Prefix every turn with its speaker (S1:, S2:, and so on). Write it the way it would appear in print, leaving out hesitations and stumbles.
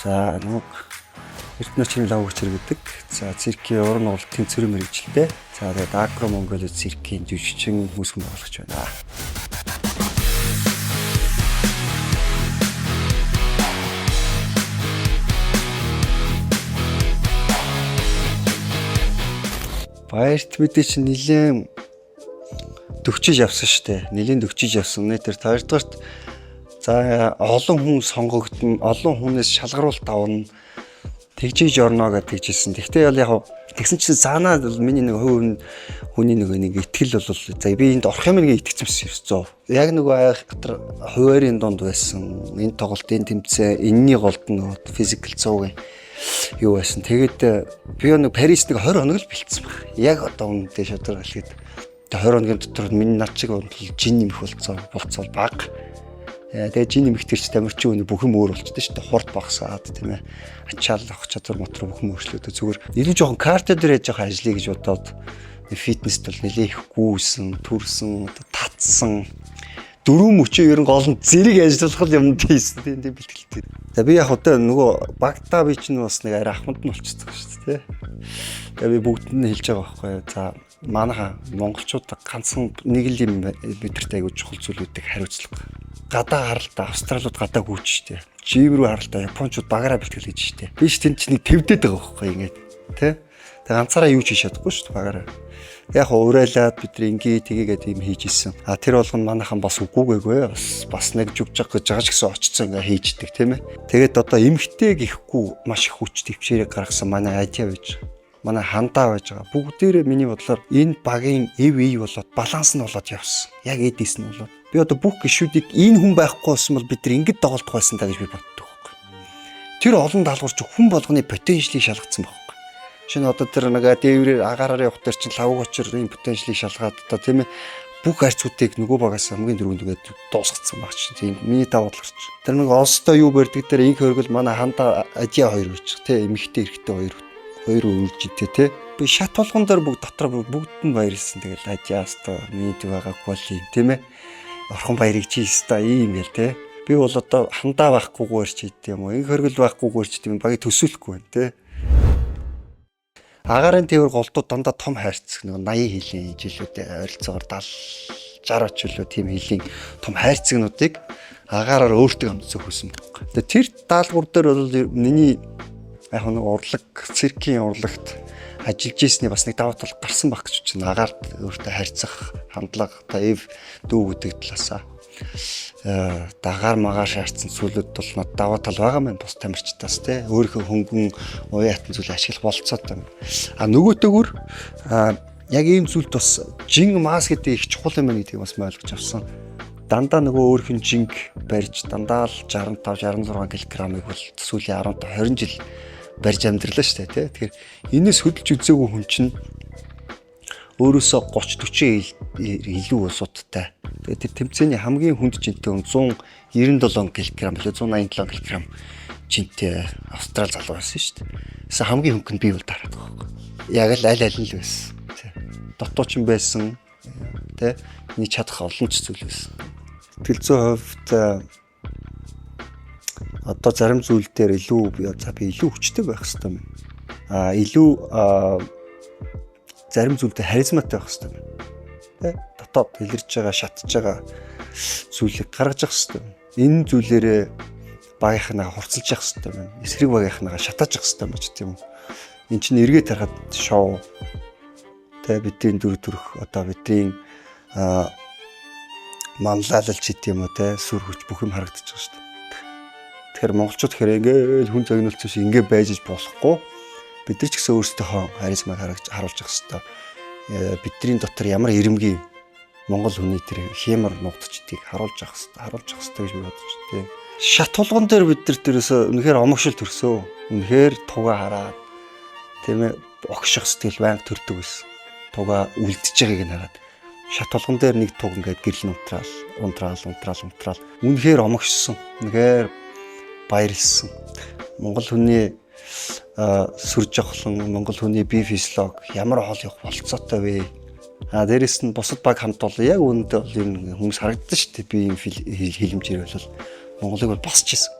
S1: За, намайг Эрдэнэчийн лав хүчээр гэдэг. За, циркийн уран нугалт тэнцвэрийн мэргэжилтэй. За, тэгээд Агро Монгол циркийн жүжигчин хүмүүсхэн байгуулагч байна. Баярт мэдээ чинь нилээн төгчиж явсан штэ. Нилээн төгчиж явсан. Нэ тэр хоёрдугаарт за олон хүн сонгогдно, олон хүнээс шалгаруулалт авна. Тэгжиж орно гэж тэгжсэн. Тэгтээ бол яг тэгсэн чинь цаанаа бол миний нэг хувь хүний нэг итгэл бол за би энд орох юм нэг итгэцэн байсан юм. Яг нөгөө аяах дотор хуваарийн дунд байсан. Энэ тоглолт, энэ тэмцээн, энэний голд нөгөө физикал 100-ын юу байсан. Тэгээд би нэг Парис нэг 20 хоног л бэлтсэн баг. Яг одоо үнэндээ шудраг хэлэхэд 20 хоногийн дотор миний над чиг бол жин нэмэх болцоо баг. Тэгээд жин нэмэх тэр чи тамирчин үний бүх юм өөр болчихдээ шүү дээ. Хурд багасаад тийм ээ. Ачаал авах чадвар мотор бүх юм өөрчлөгдөв. Зүгээр илүү жоохон карта дээр яж жоохон ажиллая гэж бодоод фитнест бол нэлээ их гүйсэн, төрсөн, татсан. Дөрөв мөчөө ер нь гол нь зэрэг ажиллах юм хийсэн тийм тийм бэлтгэлтэй. За би яг одоо нөгөө багтаа би чинь бас нэг арай ахмад нь болчихсон шүү дээ. Тэгээ би бүгдэнд нь хэлж байгаа байхгүй юу. За манайха монголчууд ганцхан нэг л юм бидэрт айгуу чухал зүйл үүдэг хариуцлага. Гадаа харалтаа австралууд гадаа гүйч штэ. Жим рүү харалтаа японочууд багаараа бэлтгэл хийж штэ. Би ч тэнд чинь нэг твдэд байгаа байхгүй ингээд тэ. Тэгээ ганцаараа юу ч хийж чадахгүй шүү дээ багаараа. Яг урайлаад бид нар ингээ тгийгээд юм хийж исэн. А тэр болгоно манайхан бас үгүйгээгүй бас нэг жүгжих гэж байгаа ч гэсэн очсон ингээ хийждэг тийм ээ. Тэгээд одоо эмхтэй гэхгүй маш их хүч төвчээрээ гаргасан манай ажиа байж байгаа. Манай хандаа байж байгаа. Бүгдээрээ миний бодлоор энэ багийн эв ий болоод баланс нь болоод явсан. Яг эдис нь болоод. Би одоо бүх гишүүдийг энэ хүн байхгүй болсон бол бид нар ингэж тоглох байсан даа гэж би боддог байхгүй. Тэр олон даалгавар чи хүн болгоны потенциалыг шалгацсан байхгүй. Шинэ одоо тэр нэг дээврээр агаараар явах дээр чинь лавг очир энэ потенциалыг шалгаад одоо тийм ээ бүх харьцуудыг нөгөө багаас хамгийн түрүүнд ингээд дуусгацсан баг чинь тийм миний та бодлоор чинь. Тэр нэг олстой юу барьдаг дээр инх хөргөл манай хандаа ажиа хоёр байчих тий эмэгтэй эрэгтэй хоёр үржидтэй тий. Би шат болгон дээр бүгд дотор бүгд нь баярлсан тэгэл ажиа өстой миний төв байгаа коли тийм ээ. Орхон баярыг чи өстой ийм гэл тий. Би бол одоо хандаа байхгүйгээр ч хийдэг юм уу инх хөргөл байхгүйгээр ч тийм багийг төсөөлөхгүй байна тий. Агаарын тээвэр голдуу дандаа том хайрцаг нэг 80 хилийн жилүүдээ ойролцоогоор 70 60 очилоо тийм хилийн том хайрцагнуудыг агаараар өөртөө амтсан хөөсөн баг. Тэгээ тэр даалгавар дээр бол миний яг нэг урлаг циркийн урлагт ажиллаж ийсний бас нэг даваа тал гарсан баг гэж чинь агаарт өөртөө хайрцах хандлага та эв дүү гэдэг талаасаа дагаар магаар шаардсан зүйлүүд бол над даваа тал байгаа мэн бус тамирчдаас те өөрийнхөө хөнгөн уян хатан зүйл ашиглах болцоотой юм. А нөгөөтэйгүр яг ийм зүйлд бас жин мас гэдэг их чухал юм байна гэдгийг бас ойлгож авсан. Дандаа нөгөө өөрийнх нь жинг барьж дандаа л 65 66 кг-ыг бол сүүлийн 15 20 жил барьж амьдралаа шүү дээ те. Тэгэхээр энэс хөдөлж үзээгүй хүн чинь өөрөөсөө 30 40 илүү улсуудтай. Тэгээд тэр тэмцээний хамгийн хүнд жинтэй хүн 197 кг билүү 187 кг жинтэй австрал залуу байсан шүү дээ. Тэсэн хамгийн хөнгө нь би бол дараад байгаа байхгүй. Яг л аль аль нь л байсан. Дотуучин байсан. Тэ миний чадах олон ч зүйл байсан. Сэтгэл зүйн хувьд одоо зарим зүйл дээр илүү за би илүү хүчтэй байх хэрэгтэй юм. А илүү зарим зүйлдээ харизматай байх хэрэгтэй юм. Тэ дотоод илэрч байгаа, шатж байгаа зүйлийг гаргаж явах хэрэгтэй. Энэ зүйлээрээ багийнхнаа хурцлж явах хэрэгтэй байна. Эсрэг багийнхнаа шатааж явах хэрэгтэй юм ч тийм үү. Энд чинь эргээд харахад шоу тэ бидний дүр төрх одоо бидний манлайлалч гэдэг юм уу те сүр хүч бүх юм харагдаж байгаа шүү дээ. Тэгэхээр монголчууд тэгэхээр ингээл хүн загнуулсан шиг ингээ байж болохгүй. Бид нар ч гэсэн өөрсдийнхөө харизмаг харуулж явах хэрэгтэй. Бидний дотор ямар ирэмгий монгол хүний тэр хэмэр нуугдчдгийг харуулж явах хэрэгтэй, харуулж явах хэрэгтэй гэж би бодож байна. Шат тулган дээр бид нар тэрээс үнэхээр омогшил төрсөө. Үнэхээр тугаа хараад тийм ээ огших сэтгэл байнга төрдөг байсан. Тугаа үлдэж байгааг нь хараад шат тулган дээр нэг туг ингээд гэрэл унтраал, унтраал, унтраал, унтраал. Үнэхээр омогшсон. Үнэхээр баярлсан. Монгол хүний сүр жавхлан, монгол хүний бие физиолог ямар хоол явах болцоотой вэ? А дээрэс нь бусад баг хамт бол яг үүндээ бол ер нь хүмүүс харагдсан шүү дээ. Би ийм хилэмжээр бол Монголыг бол босч ирсэн.